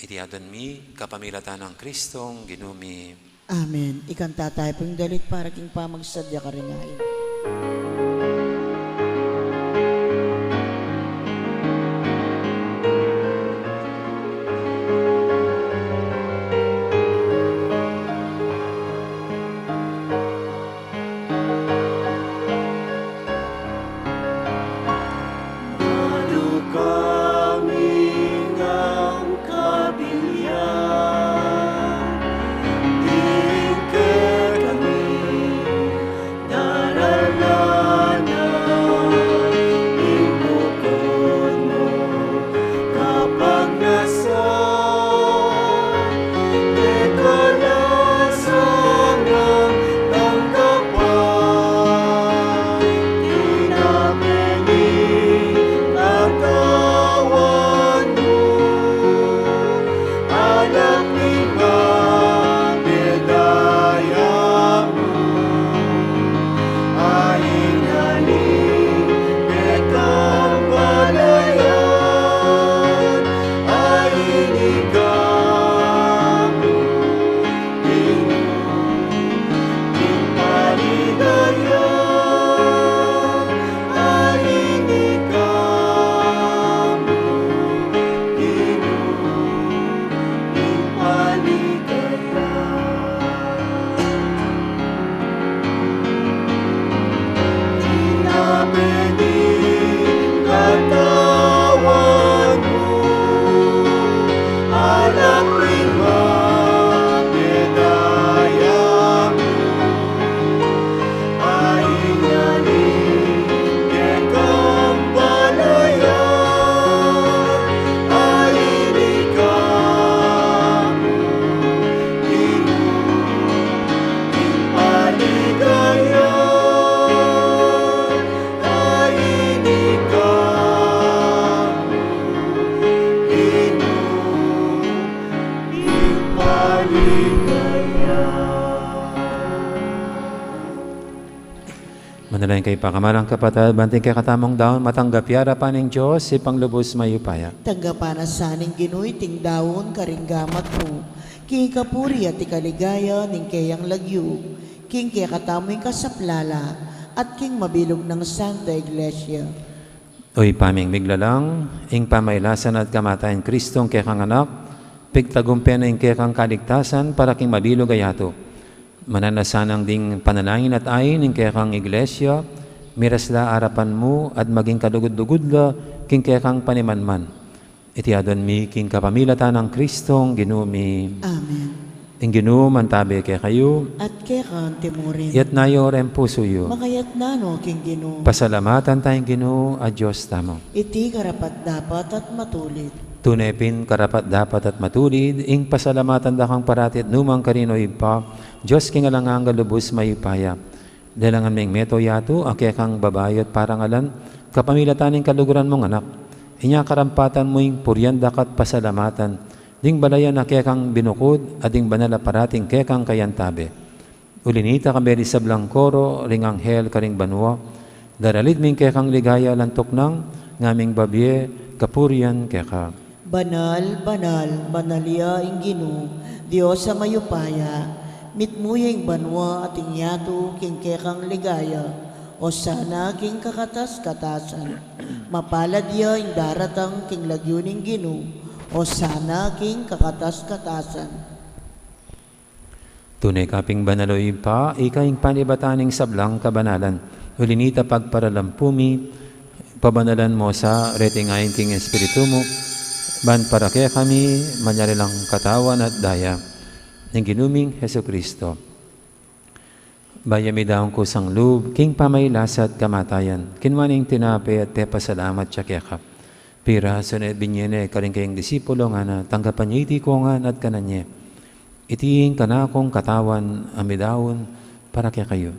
Iti adwan mi kapamilatan nang Kristong Ginu mi. Amen. Ikanta tayu pu ing dalit para king pamagsadya karing ain. Manalangin kayu, pakamalan kung kapatad, ban iting kekatamung daun matanggap ya arapan ning Dios, Ibpang lubus mayupaya. Tanggapan na sa ning Ginu iting daun karing gamat mu, king kapurian at ikaligaya ning keyang lagyu, king kekatamung kasaplalan, at king mabilug nang Santa Iglesia. O Ibpa ming miglalang, ing pamailasan at kamatayan nang Kristong kekang Anak, pigtagumpe na ing kekang kaligtasan para king mabilug a yatu. Mananu na sanang ding panalangin at ain ning kekang Iglesia, mirasla arapan mu at maging kalugud-lugud la king kekang panimanman. Iti aduan mi king kapamilatan nang Kristong Ginu mi. Amen. Ing Ginu mantabi kekayu. At keka antimurin. Iyatas yu ring pusu yu. Makayatas no king Ginu. Pasalamatan taya ing Ginu a Dios tamu. Iti karapat-dapat at matulid. Tune pin karapat-dapat at matulid, ing pasalamatan da kang parati at nukarin man, O Ibpa, Dios king alang angga, lubus mayupaya. Lelangan ming metung yatu a kekang babayu at parangalan, kapamilatan ning kaluguran mung Anak. Inya karampatan mu ing purian da ka at pasalamatan, ding balayan a kekang binukud, at ding banal a parating kekang kayantabe. Uli nita, kayabe ding sablang koro ring anghel karing banua, daralit ming kekang ligaya, lantuk nang ngaming babie kapurian keka. Banal, banal, banal ya ing Ginu, Dios a mayupaya, mitmu ya ing banua at ing yatu king kekang ligaya. Osana king kakatas-katasan. Mapalad ya ing daratang king lagyu ning Ginu. Osana king kakatas-katasan. Tune ka pin banal, O Ibpa, ika ing panibatan ning sablang kabanalan. Uli nita pagparalampu mi, pabanalan mu sa reting ain king Espiritu mu, ban para kekami manyari lang katawan at daya ning Ginu ming Jesucristo. Bayu mi daun kusang lub king pamailasa at kamatayan, kinua ne ing tinape at pepasalamat ya keka. Pirasu ne, binie ne karing kayang disipulo, ngana, tanggapan ye iti kongan at kanan ye. Iti ing kanakung katawan a midaun para kekayu.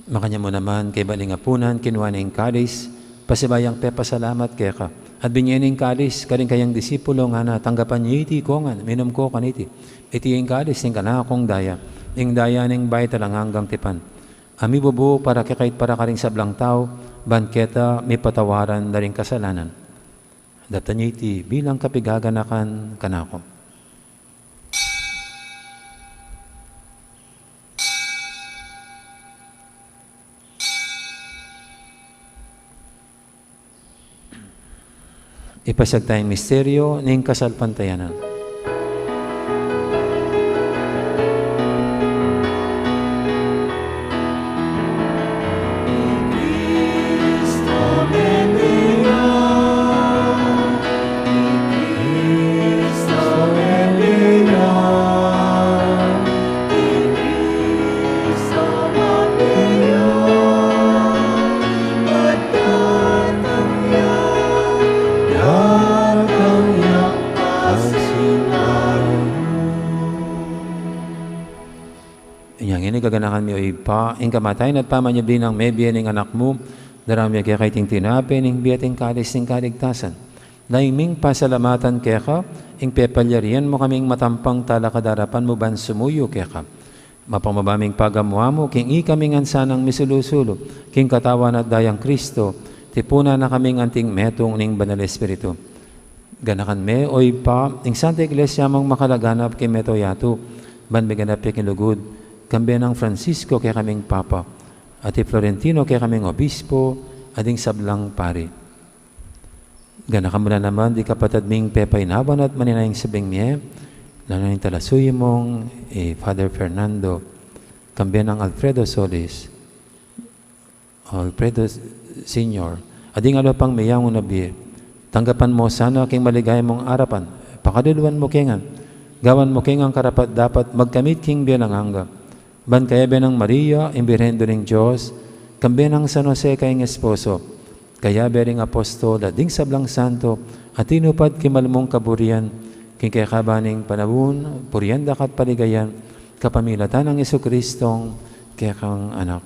Makanyan mu naman, kaybat ning apunan, kinua ne ing kalis, pasibayu yang pepasalamat keka. At binie ne ing kalis karing kayang disipulo, ngana, tanggapan ye iti kongan, minum ko kaniti. Iti ing kalis ning kanakung daya, ing daya ning bayu at alang anggang tipan, a mibubu para kekayu at para karing sablang tau, ban keta mipatawaran da ring kasalanan. Daptan ye iti bilang kapigaganakan kanaku. Ipasiag taya ing misteryu ning kasalpantayanan. Inya ngeni, gaganakan mi, o Ibpa, ing kamatayan at pamanyubli nang mebie ning Anak mu, daraun mi keka iting tinape ning bie at ing kalis ning kaligtasan. Dayang ming pasalamatan keka ing pepalyarian mu kaming matampang talakad king arapan mu ban sumuyu keka. Mapamaba ming pagamu-amu king ikami ngan sanang misulu-sulu king katawan at dayang Kristo, tipunan na kaming anting metung ning Banal Espiritu. Ganakan me, o Ibpa, ing Santa Iglesia mung makalaganap king mabilug a yatu, ban miganap ya king lugud, kambe nang Francisco kekaming Papa, at i Florentino kekaming Obispo, at ding sablang pari. Ganakan mu la naman ding kapatad ming pepainawan at manenaya king sabing mie, lalo na ing talasuyu mung i Father Fernando, kambe nang Alfredo Solis, Alfredo Senior, at ding aliwa pang meyangu na bie. Tanggapan mu sana king maligaya mung arapan, pakaluluan mu ke ngan, gawan mu ke ngan karapat-dapat magkamit king bie alang angga. Ban kayabe nang Maria, ing Birhen Indu ning Dios, kambe nang San Jose kayang esposo, kayabe ring apostol at ding sablang santo a tinupad king mal mung kaburian, king kekaban ning panaun, purian da ka at paligayan, kapamilatan nang Jesucristong kekang Anak.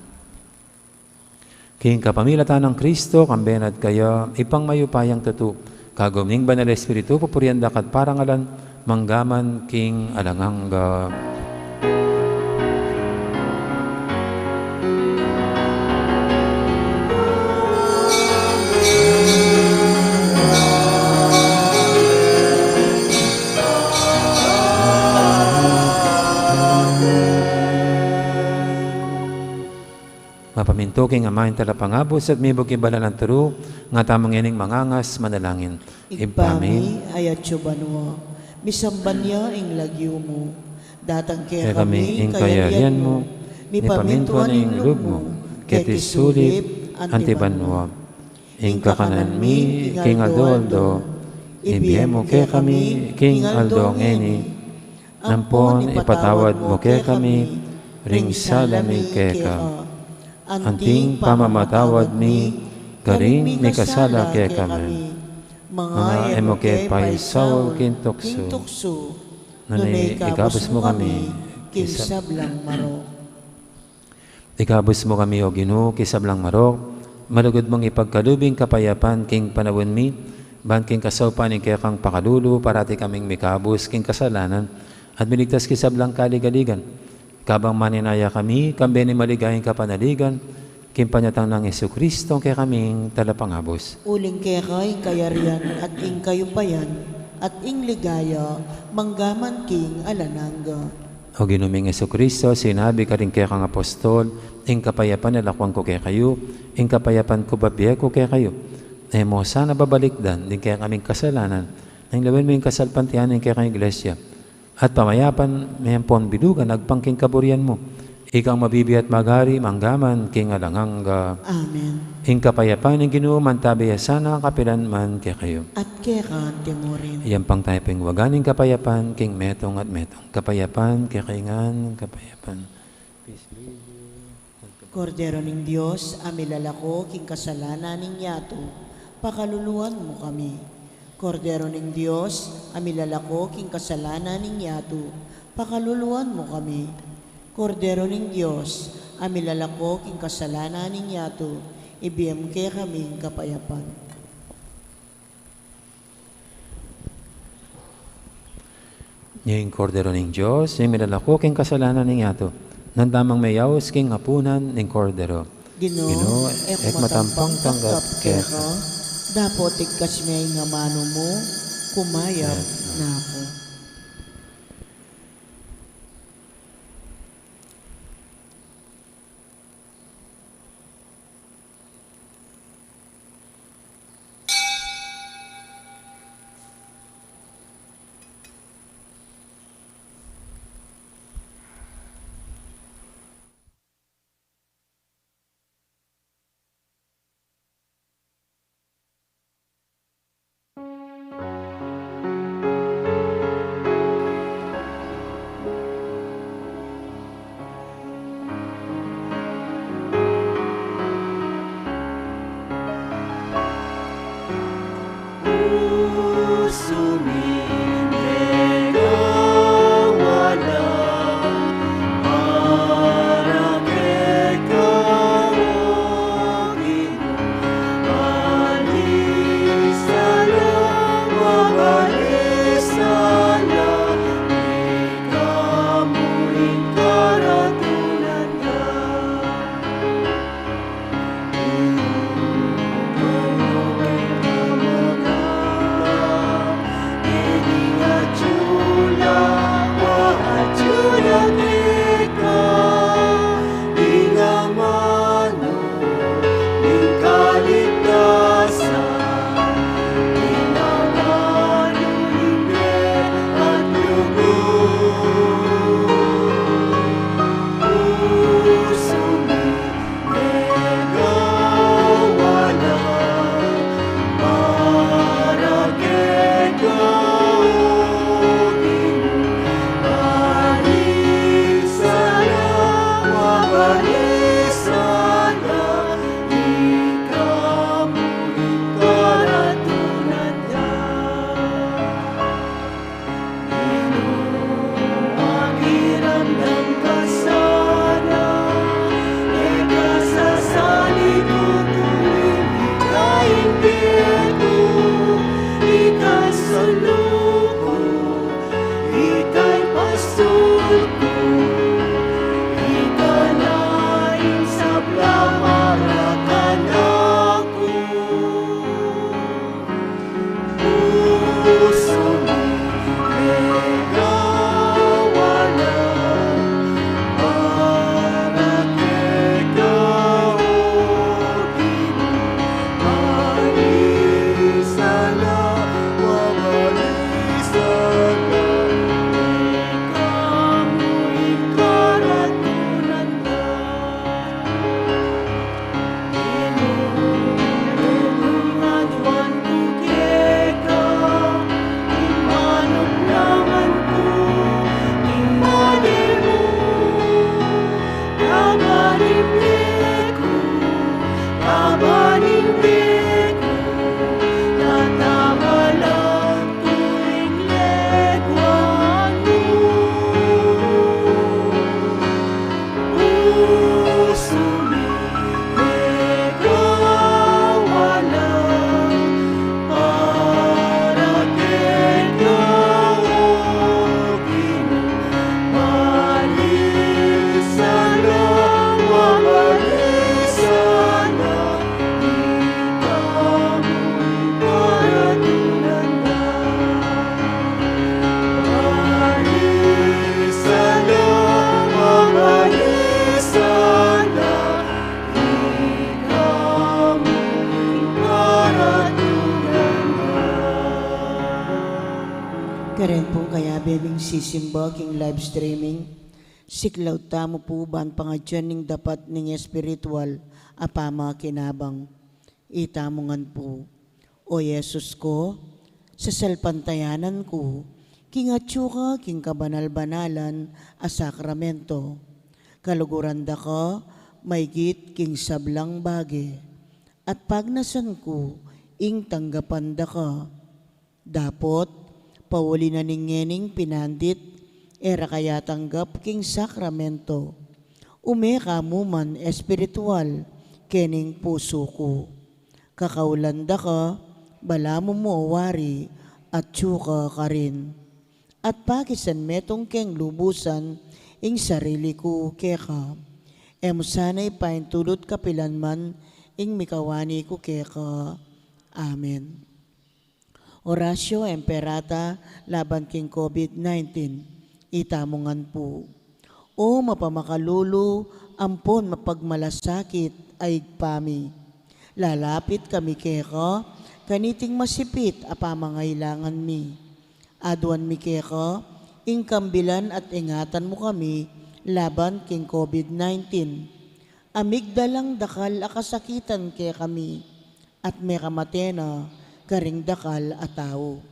King kapamilatan nang Kristo, kambe na at kaya, Ibpang mayupayang tutu, kagum ning Banal Espiritu, pupurian da ka at parangalan, mangga man king alang angga. Mapamintu king Ama ing Talapangabus at mibug king banal a turu, nga tamu ngening mangangas manalangin. Ibpa mi, atsu ka banua, misamban ya ing lagyu mu, datang kekami ing kayarian mu, mipamintuan ing lub mu, keti sulip anti banua. Ing kakanan mi king aldo-aldo, ibie mu kekami king aldo ngeni, ampon ipatawad mu kekami ring sala mi keka, anting pamamatawad mi karing mikasala kekami. Manga e mu ke paisaul king tuksu, nune ikabus mu kami king sablang marok. Ikabus mu kami, O Ginu, king sablang marok, malugud mung ipagkalub ing kapayapan king panaun mi, ban king kasaupan ning kekang pakalulu, parati kaming mikabus king kasalanan, at miligtas king sablang kaligaligan. Kabang maninaya kami, kambe ning maligayang kapanaligan, king panyatang nang Jesucristo, kekaming Talapangabus. Uling keka ing kayarian, at ing kayupayan, at ing ligaya, mangga man king alang angga. O Ginu ming Jesucristo, sinabi karing kekang apostol, Ing kapayapan lalakwan ku kekayu, ing kapayapan ku babie ku kekayu. E mu sana babalikdan ding kekaming kasalanan, nune lawen mu ing kasalpantayanan ning kekang Iglesia, at pamayapan me ampon bilugan agpang king kaburian mu. Ikang mabibie at magari, mangga man king alang angga. Amen. Ing kapayapan ning Ginu mantabe ya sana kapilan man kekayu. At keka anti murin. Iyampang tamu pu ing waga ning kapayapan king metung at metung. Kapayapan kekayu ngan, kapayapan. Kordero ning Dios, a milalako king kasalanan ning yatu, pakaluluan mu kami. Kordero ning Dios, a milalako king kasalanan ning yatu, pakaluluan mu kami. Kordero ning Dios, a milalako king kasalanan ning yatu, ibie mu kekami ing kapayapan. Ing Kordero ning Dios, ing milalako king kasalanan ning yatu. Nanu tamung meyaus king apunan ning Kordero. Ginu, Ginu, e ku matampang tanggap keka, dapot igkas me ing amanu mu, kumayap na ku. Karen pung kayabe ming sisimba king live streaming, siklaud tamu pu ban pangadyan ning dapat ning espiritual a pamakinabang. Itamu ngan pu. O Jesus ko, sasalpantayanan ku king atyu ka king kabanal-banalan a sakramento. Kaluguran da ka maigit king sablang bage, at pagnasan ku ing tanggapan da ka. Dapot, pauli na ning ngening pinandit, e ra ka yatanggap king sakramento. Ume ka mu man espiritual kening pusu ku. Kakaulan da ka, balamu mu o wari, atyu ka karin. At pakisan metung keng lubusan ing sarili ku keka. E mu sana ipaintulut kapilan man ing mikawani ku keka. Amen. Oratio Imperata laban king COVID nineteen. Itamu ngan pu. O mapamakalulu ampon mapagmalasakit a Ibpa mi, lalapit kami keka kaniting masipit a pamangailangan mi. Aduan mi keka ing kambilan at ingatan mu kami laban king COVID nineteen. A migdalang dakal a kasakitan kekami at mekamate na karing dakal a tau.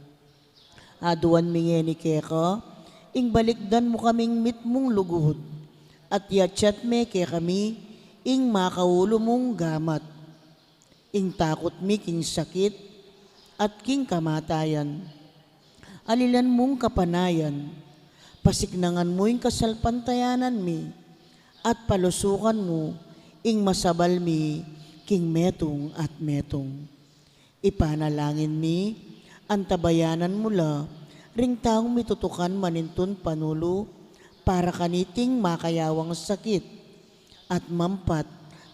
Aduan mi ngeni keka ing balikdan mu kaming mitmung lugud, at yatyat me kekami ing makaulu mung gamat, ing takut mi king sakit at king kamatayan. Alilan mung kapanayan, pasiknangan mu ing kasalpantayanan mi, at palusukan mu ing masabal mi king metung at metung. Ipanalangin mi, antabayanan mu la ring taung mitutukan manintun panulu para kaniting makayawang sakit at mampat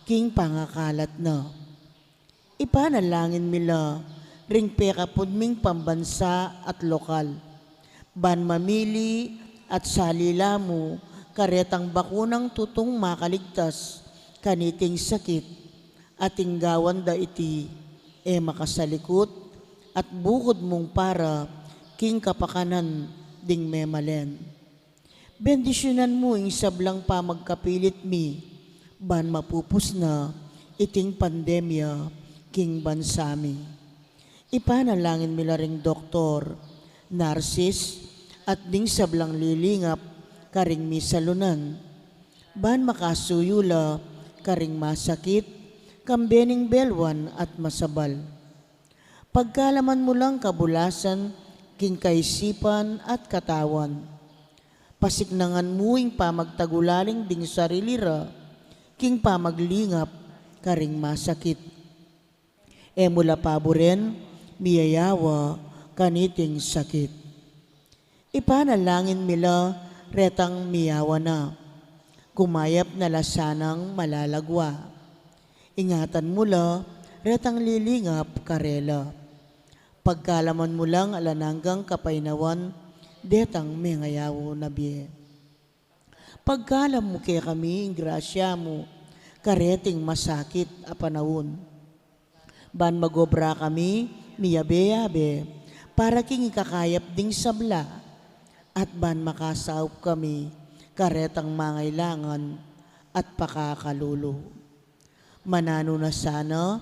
king pangakalat na. Ipanalangin mi la ring pekapun ming pambansa at lokal, ban mamili at salila mu karetang bakunang tutung makaligtas kaniting sakit, at ing gawan da iti e makasalikut at bukud mung para king kapakanan ding memalen. Bendisyunan mu ing sablang pamagkapilit mi, ban mapupus na iting pandemya king bansa mi. Ipanalangin mi la ring doktor, narsis, at ding sablang lilingap karing misalunan, ban makasuyu la karing masakit, kambe ning belwan at masabal. Pagkalaman mu lang kabulasan king kaisipan at katawan. Pasiknangan mu ing pamagtagulaling ding sarili ra king pamaglingap karing masakit. E mu la paburen miyayawa kaniting sakit. Ipanalangin mi la retang miyawa na, kumayap na la sanang malalagwa. Ingatan mu la retang lilingap karela. Pagkalaman mu lang alang anggang kapaynawan detang mengayaw na bie. Pagkalam mu kekami ing grasya mu kareting masakit a panaun, ban magobra kami miyabe-yabe para king ikakayap ding sabla, at ban makasaup kami karetang mangailangan at pakakalulu. Mananu na sana,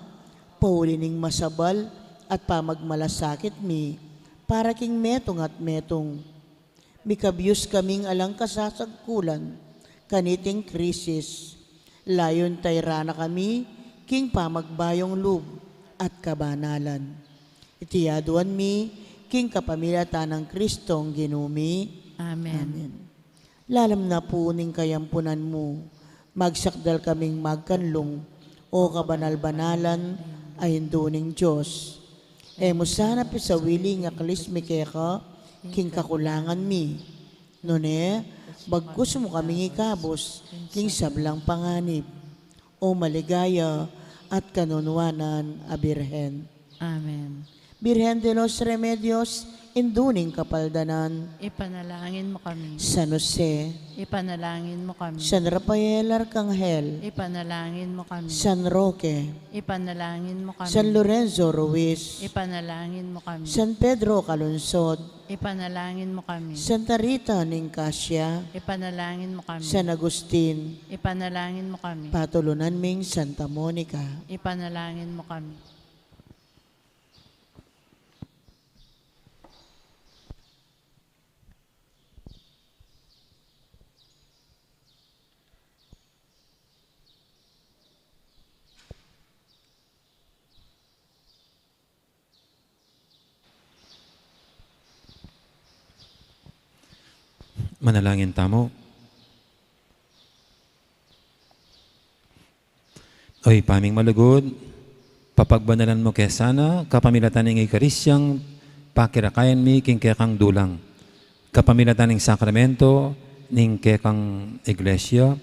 pauli ning masabal at pamagmalasakit mi para king metung at metung. Mikabyus kaming alang kasasagkulan kaniting krisis. Layun tayra na kami king pamagbayung lub at kabanalan. Iti aduan mi king kapamilatan nang Kristong Ginu mi. Amen. Amen. Lalam na pu ning kayampunan mu, magsakdal kaming magkanlung, o kabanal-banalan a Indu ning Dios. E mu sana pisawili ing aklis mi keka king kakulangan mi, nune bagkus mu kaming ikabus king sablang panganib, o maligaya at kanunuanan a Birhen. Amen. Birhen de los Remedios, Indu ning Kapaldanan. Ipanalangin mo kami. San Jose. Ipanalangin mo kami. San Rafael Arkanghel. Ipanalangin mo kami. San Roque. Ipanalangin mo kami. San Lorenzo Ruiz. Ipanalangin mo kami. San Pedro Calungsod. Ipanalangin mo kami. Santa Rita ning Casia. Ipanalangin mo kami. San Agustin. Ipanalangin mo kami. Patulunan ming Santa Monica. Ipanalangin mo kami. Manalangin tamu. O Ibpa ming malugud, papagbanalan mu ke sana kapamilatan ning Eukaristiyang pakirakayan mi king kekang dulang, kapamilatan ning sakramento ning kekang Iglesia,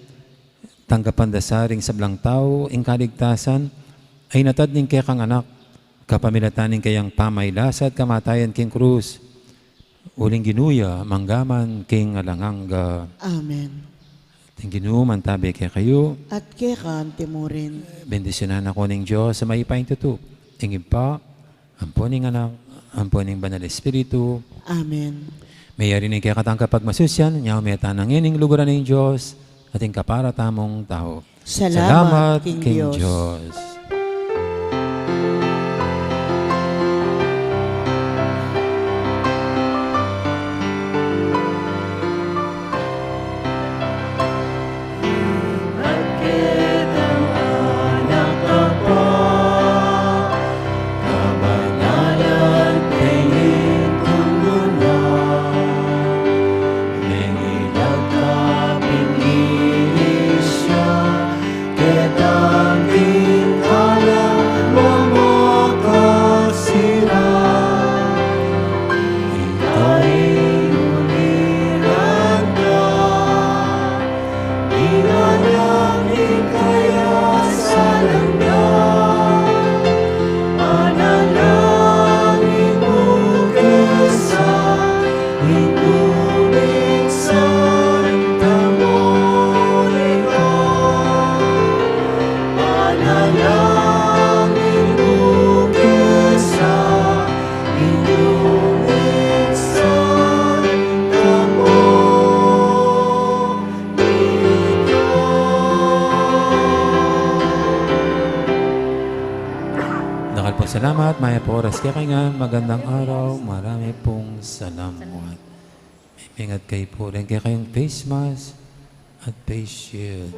tanggapan da sa ring sablang tau ing kaligtasan a inatad ning kekang Anak, kapamilatan ning keyang pamailas at kamatayan king krus. Uling Ginu ya, mangga man king alang angga. Amen. Ing Ginu mantabi kekayu. At keka antimurin. Bendisyunan na kayu ning Dios a mayupayang tutu, ing Ibpa, ampo ning Anak, ampo ning Banal Espiritu. Amen. Meyari ning kekatang kapagmasusyan, nyau me tana ngeni king luguran ning Dios, at ing kapara tamung tau. Salamat king Dios. Dakal pung salamat, mayap a oras kekayu ngan, magandang araw, marami pung salamat. Ingat kayu pu, deng kekayung face mask at face shield.